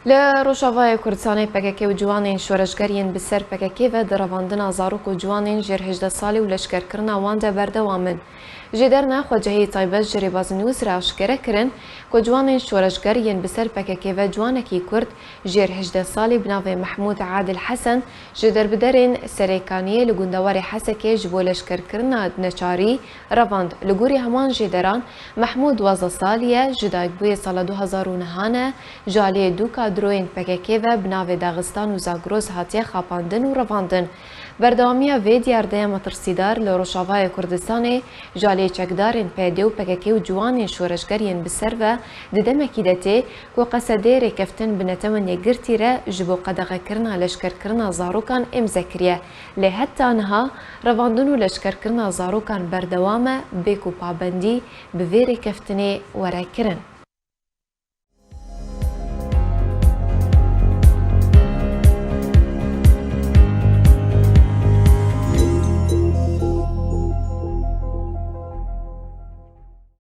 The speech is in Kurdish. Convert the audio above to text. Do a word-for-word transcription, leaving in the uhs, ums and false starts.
Li Rojavayê Kurdistanê P K K û ciwanên şoreşger yên bi ser P K K ve di revandina zarok û ciwanên jêr hejdeh salî û leşkerkirina wan de berdewam in. Jêderine xwecihî taybet ji Rêbaz News re aşkere kirin ku ciwanên şoreşger yên bi ser P K K ve ciwanekî Kurd jêr hejdeh salî bi navê Mehmûd Adil Hesen ji derbiderên Serêkaniyê li gundewarê Hesekê ji bo leşkerkirina neçarî revand. Li gorî heman jêderan, Mehmûd duwazdeh salî ye, ji dayikbûyê sala du hezar û nehan e, ji aliyê du kadroyên P K K ve bi navê Daxistan û Zagros hatiye xapandin û revandin. Berdewamiya vê diyardeya metirsîdar li Rojavayê Kurdistanê ji aliyê çekdarên P Y D û P K K û ciwanên şoreşger yên bi ser ve di demekî de tê ku Qesedê rêkeftin bi Netewên Yekgirtî re ji bo qedexekirina leşkerkirina zarokan îmze kiriye. Lê heta niha revandin û leşkerkirina zarokan berdewam e, bê ku pabendî bi vê rêkeftinê were kirin.